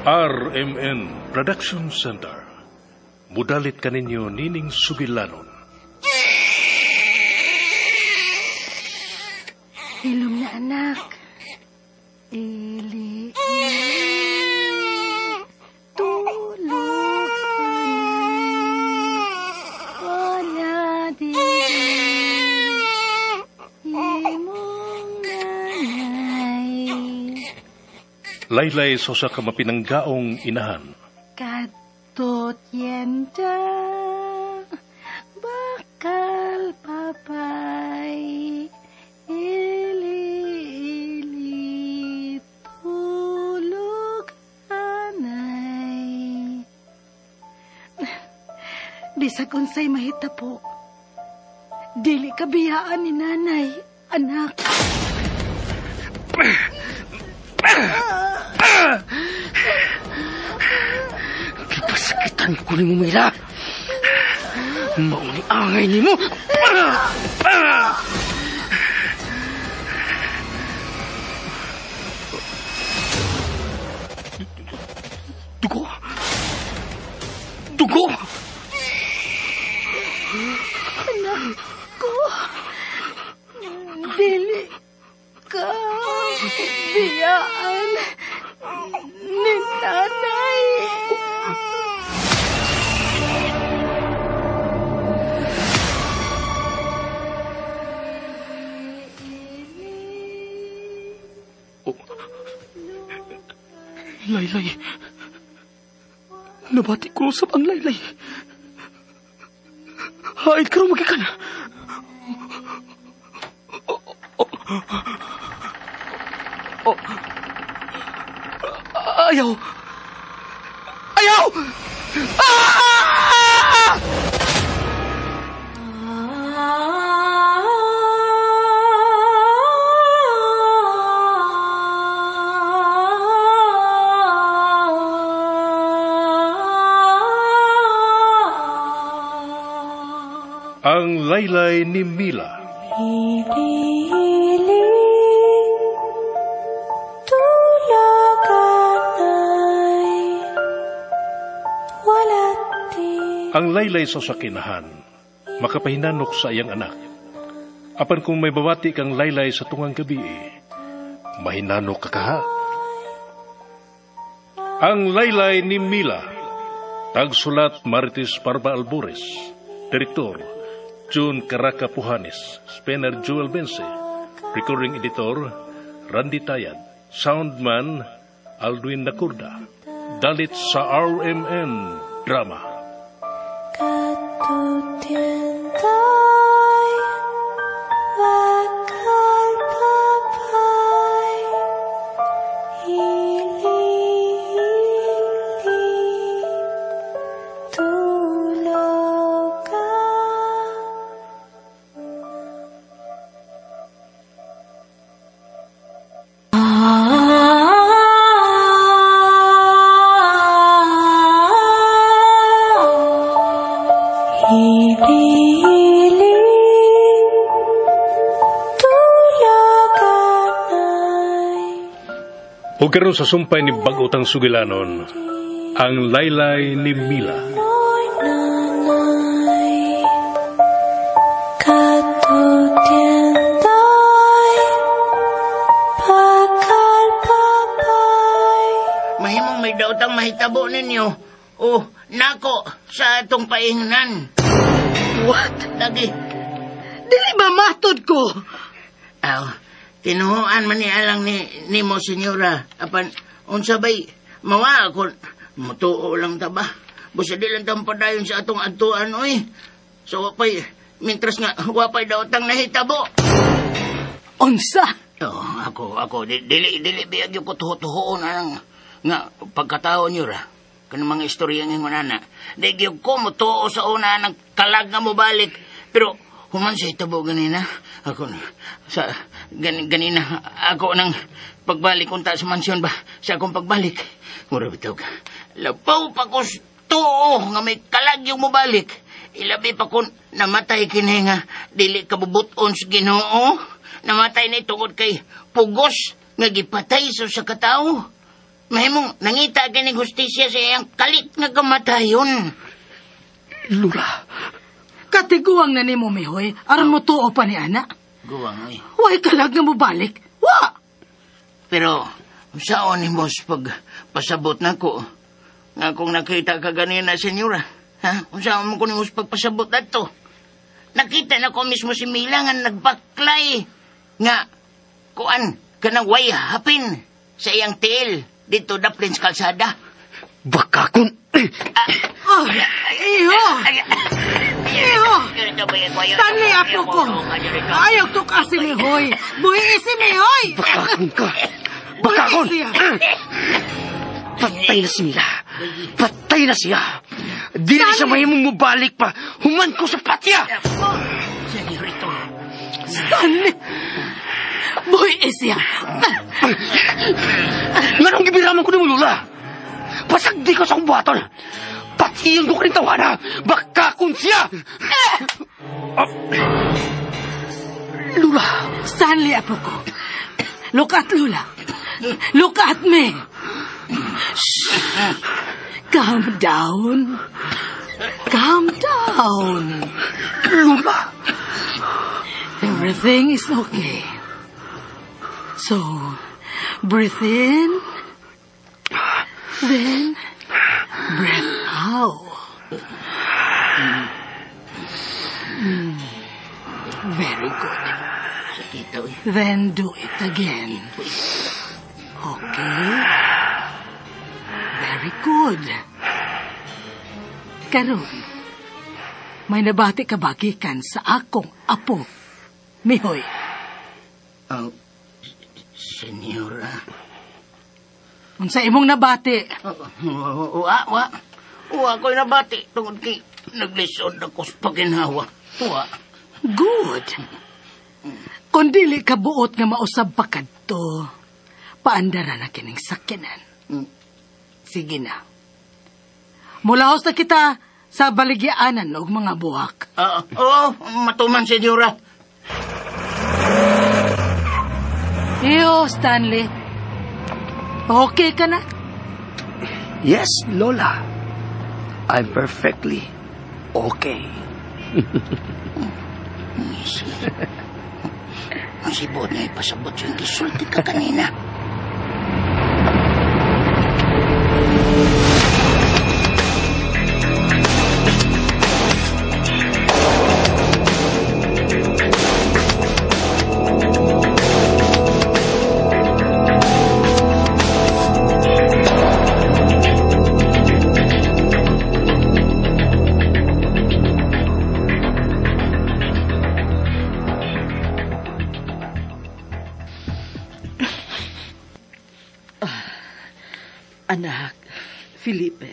RMN Production Center. Mudalit kaninyo nining sugilanon. Hilom na, anak. Ili, ili, tulog anay, wala dili, imong nanay. Laylay sa usa ka mapinanggaong inahan. Kadtot yenda, bakal papay, ili, ili, tulog anay. Bisag unsay mahitapo, dili ka biyaan ni nanay, anak. Gipasakitan ko ni mo, Mila. Mauni angay ni mo. Dugo. Dugo. Anak ko, dili ka biyaan ni nanay. Oh. Laylay. Nabati ko usab ang laylay. Haid karon magikan. Oh, oh, oh. Ayaw. Ayaw! Ah! Ang Laylay ni Mila. Ili, tulog anay, wala di. Ang laylay sa sakinahan, makapahinanok sa iyang anak. Apan kung may babati kang laylay sa tungang gabi, mahinanok ka kaha. Ang Laylay ni Mila. Tagsulat Marites Parba Albores. Direktor June Caraca Puhanes. Spenner Joel Bense. Recording editor Randy Tayad. Soundman Aldwin Nakurda. Dalit sa RMN Drama. Katutientay, bakal papay, ili, ili, tulog ka. Ili, ili, tulog anay. O karon sa sumpay ni bag-otang sugilanon, ang Laylay ni Mila. Mo'y nanay, katutientay, bakal papay. Mahimong may daotang mahitabo ninyo. O, nako, sa atong paingnan. What? Lagi. Dili ba matod ko? Aw, tinuhuan man ni alang ni mo, senyora. Apan, unsa bay, mawa ako, mutuo lang ta ba? Busa di lang tang padayon sa atong adtuan, oy. So, wapay, mintras nga, wapay daotang nahitabo. Unsa? Oh, ako, dili, biyag yung kutuho-tuhoon ang nga pagkatao niyo ra. Kanang mga istorya ng nana. Di gyud ko mutuo sa una ng kalag nga mobalik. Pero human sa itabo ganina, ako na, sa ganina ako nang pagbalik unta sa mansyon ba sa akong pagbalik. Mura bitaw ka. Labaw pa ko tuo nga may kalag yung mobalik. Ilabi pa kon namatay kini nga dili kabubuton sa Ginoo. Namatay ni tungod kay pugos nga gipatay sa katao. Mahimong nangita kining hustisya sa iyang kalit nga kamatayon. Lula. Katiguang na nimo, Mihoy, aron mo tuo pa ni ana. Guwang, oy. Way kalag nga mo balik. Wa! Pero, saan ni boss pag pasabot na ko? Nga kung nakita ka ganina, senyora. Ha? Kung saan mo ko ni boss pagpasabot na to? Nakita na ko mismo si Mila nga nagbaklay. Nga, kuan, kanang way hapin sa iyang tiil dito daplin sa kalsada. Baka kung... Oh, iho! Iho! Stanley, apo ko! Ayaw to kasi, Mihoy! Buhi si Mihoy! Bakakon ka! Bakakon! Buhi siya! Patay na si Mila. Patay na siya. Dili siya mahimong mubalik pa. Human ko sa patya! Senyorito. Stanley! Buhi siya! Nganong gibiraman ko ni mo, Lula? Pasagdi ko sa akong buhaton. Patiyon ko kaning tawana. Bakakon siya! Lula! Stanley, apo ko. Look at Lula. Look at me. Shh. Calm down. Calm down. Lula! Everything is okay. So, breathe in. Then, breath out. Very good. Then do it again. Okay. Very good. Karon, may nabati ka ba gikan sa akong apo, Mihoy? Oh, senyora. Unsa imong nabati? Wa, wa. Wa ko'y nabati tungod kay naglisod ako sa paginhawa. Wa. Good. Kung dili ka buot nga mausab pa kadto, paandara na kining sakyanan. Sige na. Mulahos na kita sa baligyaanan og mga buhak. Oo, matuman, senyora. Iyo, Stanley. Okay ka na? Yes, Lola. I'm perfectly okay. Ang sibot niya ipasabot yung gisulti ka kanina. Anak, Felipe.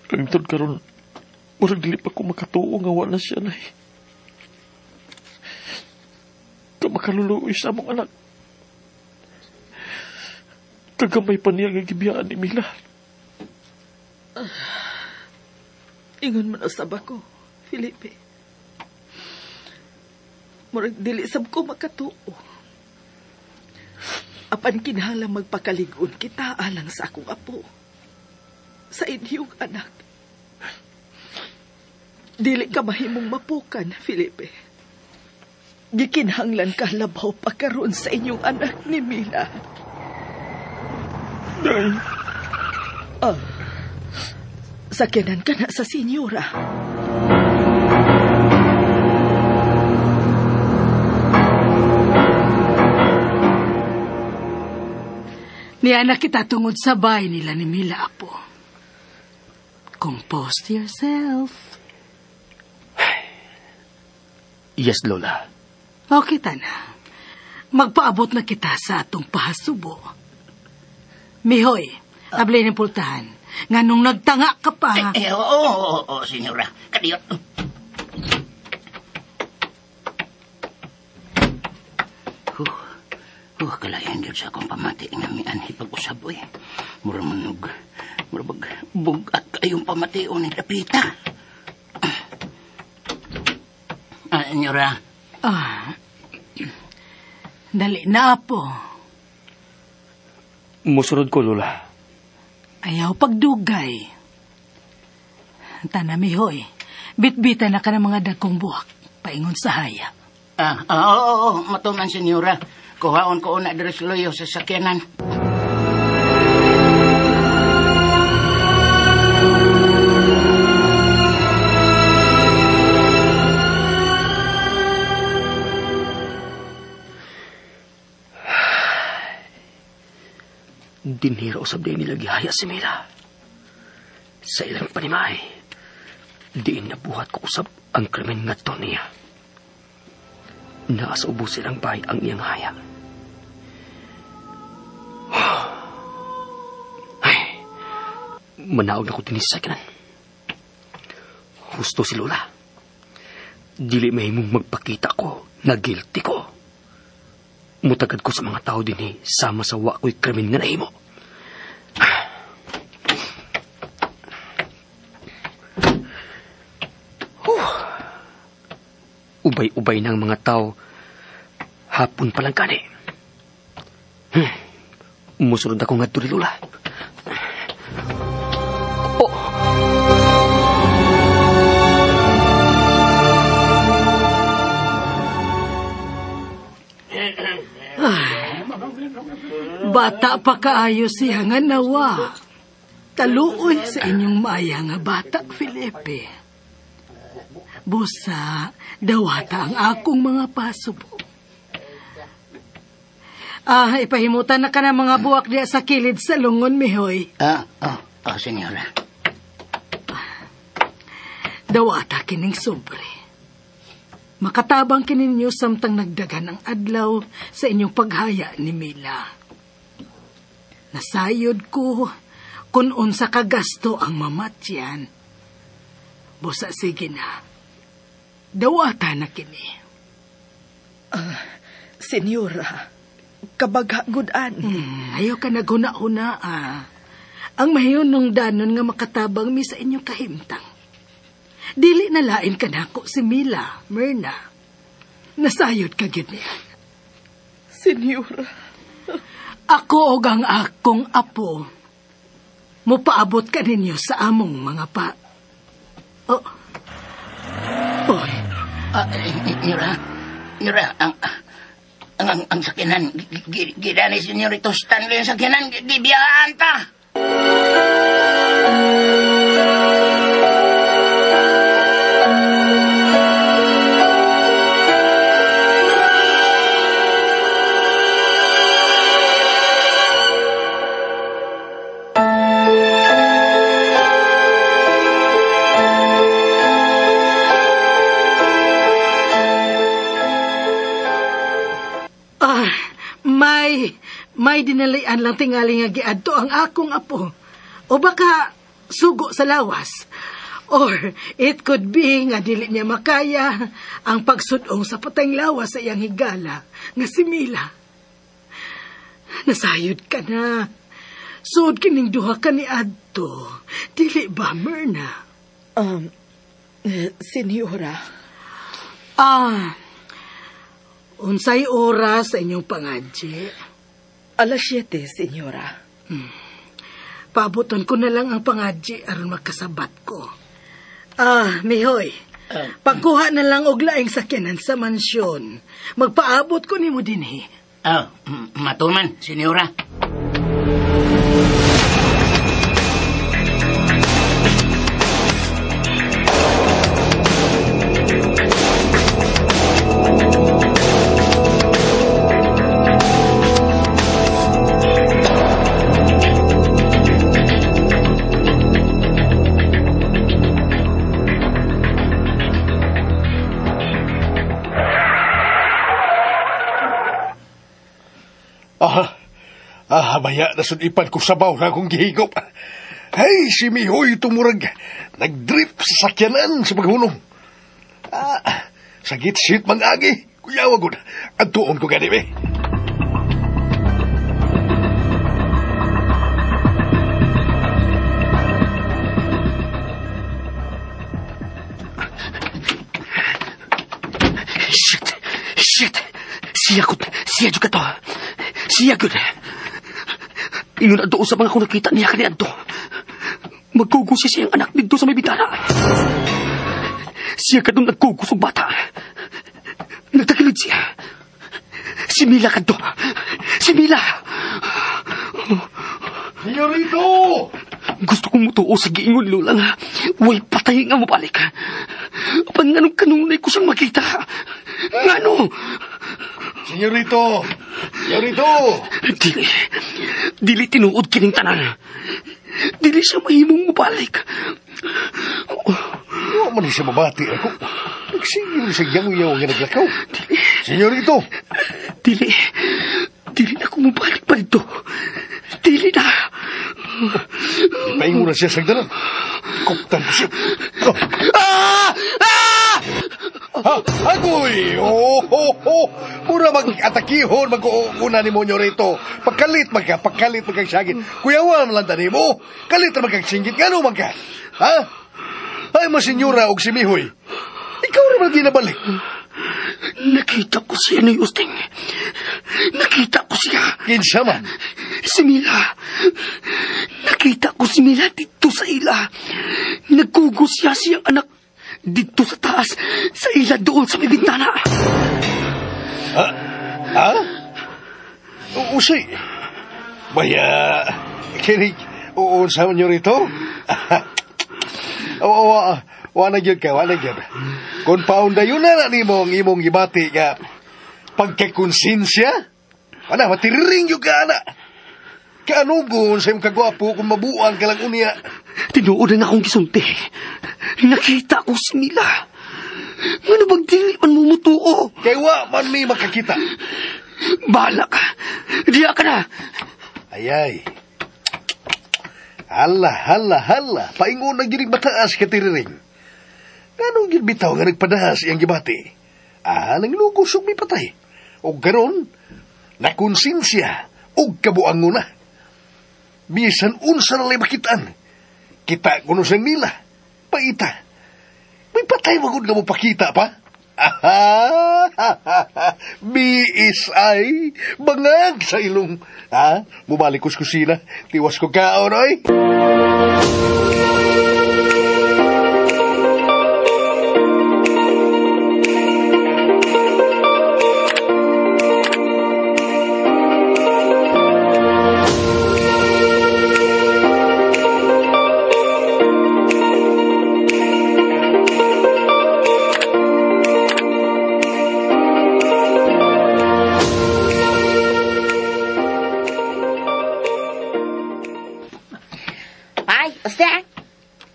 Hangtod karon, murag dili pa ko makatuo nga wala siya, nay. Kamakaluluoy sa among anak. Kagamay pa niya nga gibiyaan ni Mila. Ingon man usab ako, Felipe. Murag dili sab ko makatuo. Apan kinahanglan magpakaligon kita alang sa akong apo. Sa inyong anak. Dili ka mahimong mapukan, Felipe. Gikinahanglan ka labaw pa karon sa inyong anak ni Mila. Day. Sakyanan ka na sa senyora. Niya na kita tungod sa bahay nila ni Mila, apo. Compose yourself. Yes, Lola. Okay, tana. Magpaabot na kita sa atong pahasubo. Mihoy, abli ng pultahan. Nga nung nagtanga ka pa. Oo, senyora. Kadiyot. Kalayan yun sa akong pamati nga mianhi pag-usab, oy. Mura manog, mura bag, bugat kayong pamati o ni Dapita. Senyora. Dali na, apo. Musunod ko, Lola. Ayaw pagdugay. Tanamihoy, bitbita na ka ng mga dagkong buhak, paingon sa haya. Oo, matuman, senyora. Kuhaon ko una diri sa luyo sa sakyanan. Dinhira usab din nila gihaya si Mila. Sa ilang panimay, diin nabuhat ko usab ang krimen nga to niya. Naa sa ubos silang bahay ang iyang haya. Ay, manaog na ko din sa sakyanan. Husto si Lola. Dili mahimong magpakita ko na guilty ko. Mutagad ko sa mga tao din eh, sama sa wa ko'y krimen nga nahimo. Ubay-ubay ng mga tao, hapon pa lang kani. Musunod ako nga ni Lola. Oh! Bata pa kaayo siya nga nawa. Kaluoy sa inyong maaya nga bata, Felipe. Busa, dawata ang akong mga pasubo. Ipahimutan na ka ng mga buwak diya sa kilid sa lungon, mihoy. Senyora. Dawata kining sobre. Makatabang kininyo samtang nagdagan ang adlaw sa inyong paghaya ni Mila. Nasayod ko kung unsa kagasto ang mamatyan. Busa sige na. Dawata na kini. Senyora, kabaghagudan. Ayaw ka naghuna-huna, Ang mahiyonong danon nga makatabang mi sa inyong kahimtang. Dili na lain ka nako si Mila, Myrna. Nasayod ka gyud niya. Senyora. Ako og ang akong apo, mupaabot ka ninyo sa among mga pa... Oh. Oy. Nyura, ang sakinan, gidani Senyorito Stanley ang sakinan, gibiyaan ta. May dinalian lang tingali nga giadto ang akong apo. O baka sugo sa lawas. Or it could be nga dili niya makaya ang pagsudong sa patayng lawas sa iyang higala nga si Mila. Nasayod ka na. Suod kining duha ka ni adto. Dili ba, Myrna? Senyora. Unsay oras sa inyong pangadji? 7:00, senyora. Paabuton ko na lang ang pangadji aron magkasabat ko. Mihoy, pagkuha na lang og laing sakyanan sa mansyon. Magpaabot ko nimo dinhi. Matuman, senyora. Maya nasudipan ko sabaw na akong gihigop. Hey, si Mihoy tumurag. Nag-drip sa sakyanan sa paghunong. Sagit shit mang-agi. Kuyawa gud. Antuon ko gani, be. Shit! Shit! Siya ko. Siya juga to. Siya gud. Ingon ato sa mga akong nakita niya kani adto. Magkugusi siyang anak dito sa may bintana. Siya kadtong nagkugos og bata. Nagtagilid siya. Si Mila kadto. Si Mila! Senyorito! Gusto kong mutuo sa giingon, Lola, nga way patay nga mabalik. Apan nganong kanunay ko siyang makita? Ngano? Senyorito! Senyorito! Dili. Dili tinuod kining tanan. Dili siya mahimong mabalik. Wa man siya mabati ako. Nagsigil siya yaw-yaw nga naglakaw. Senyorito! Dili. Dili na ko mabalik pa dito. Dili na. Ipaingon na siya sa hagdanan. Kuptan ko siya. Oh. Ah! Ah! Ha? Agoy! Oh, oh, oh! Mura mag-atakihon, mag-uuna ni mo rito. Pagkalit magka, pagkalit magkagsagin. Kuyawa man lang tani mo. Kalit na magkagsingit. Gano man ka? Ha? Ay, masenyora og si Mihoy. Ikaw naman ginabalik. Nakita ko siya ni Usting. Nakita ko siya. Kinsa man? Si Mila. Nakita ko si Mila dito sa ila. Nagkugos siya siyang anak dito sa taas, sa ila doon sa may bintana. Ha? Ha? Usay. Baya, kinig, uunsa nyo rito? Oo, wa na gyud ka, wa na gyud. Kung paundayon na nimo ang imong gibati nga pagkakonsensya, ana, matiriring yun ka, ana. Kaanugon sa imong kagwapo kung mabuang ka lang unya. Tinuod na akong gisulti. Nakita ko si Mila. Ngano bang dili man mo mutuo? Kay wa man mi makakita. Bahala ka. Diya ka na. Ayay. Hala, hala, hala. Paingon na gyud mataas ka tiriring. Nganong gyud bitaw nga nagpadahas iyang gibati? Ah, nanglugos og mipatay. Og karon, nakonsensya og kabuangon na. Bisan unsa na lay makitaan. Kita kuno sa nila. Paita. May patay magud nga mo pakita pa. Aha! BSI! Bangag sa ilong. Ha? Mubalik ko sa kusina. Tiwas ko kaon, oy!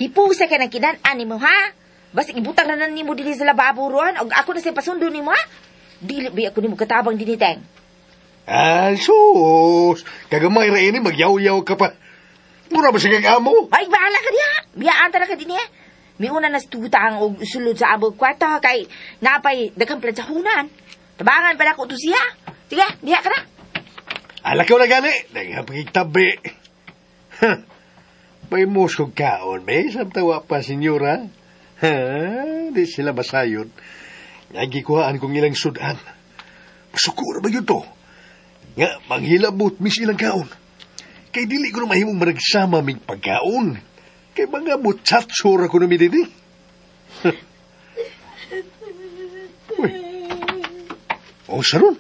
Hipusa ka ng kinan-an nimo, ha? Basig ibutang na nimo dili sa lababo roon, og ako na sa pasundo nimo, ha? Dili ba ako nimo katabang dinhi, Teng? Ah, sus! Kagamay ra ini, magyaw-yaw ka pa. Mura ba siya kag amo? Ay, bahala ka diha! Biyaan ta na ka dinhi, ha? Miuna na sa tutang og sulod sa abog kwarto, kay napay daghang plansahunan. Tabangan pa na ko to siya. Sige, diha ka na. Alakaw na gani. Nagapagitabi. Huh. May muskog kaon, may samtawa pa, senyora. Ha? Di sila masayon. Nagikuhaan kong ilang sudan. Masuko na ba yun to? Nga, manghilabot mis ilang kaon. Kay dili ko na mahimong managsama mig pagkaon. Kay mga mutsatsura ko na midini. Uy. O, saron.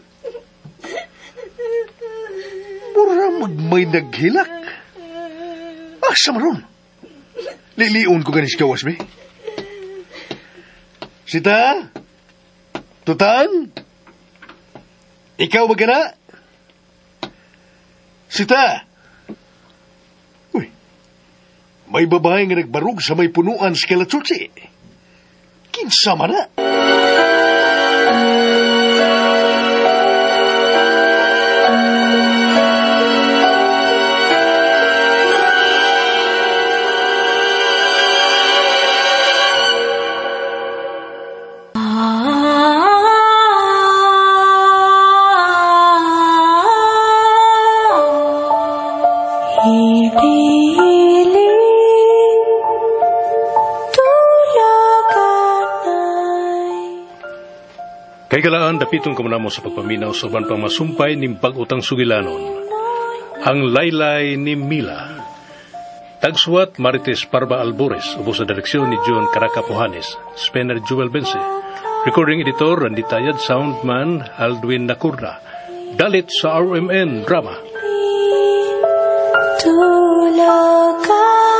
Mura magmay naghilak. Asa maron? Liliun ko ganis gawas, be. Sita? Tutang? Ikaw ba gana? Sita? Uy, may babae nga nagbarug sa may punuan sa Kalatsutsi. Kinsa man na? Kay galaan, dapiton ko mo sa pagpaminaw sa uban pang masumpay ning bag-utang sugilanon. Ang laylay ni Mila. Tagsuwat Marites Parba Albores, ubos sa direksyon ni John Caracapohanes, Spencer Joel Bense. Recording editor Randy Tayad, soundman Aldwin Nakurda. Dalit sa RMN Drama. Tulaganay.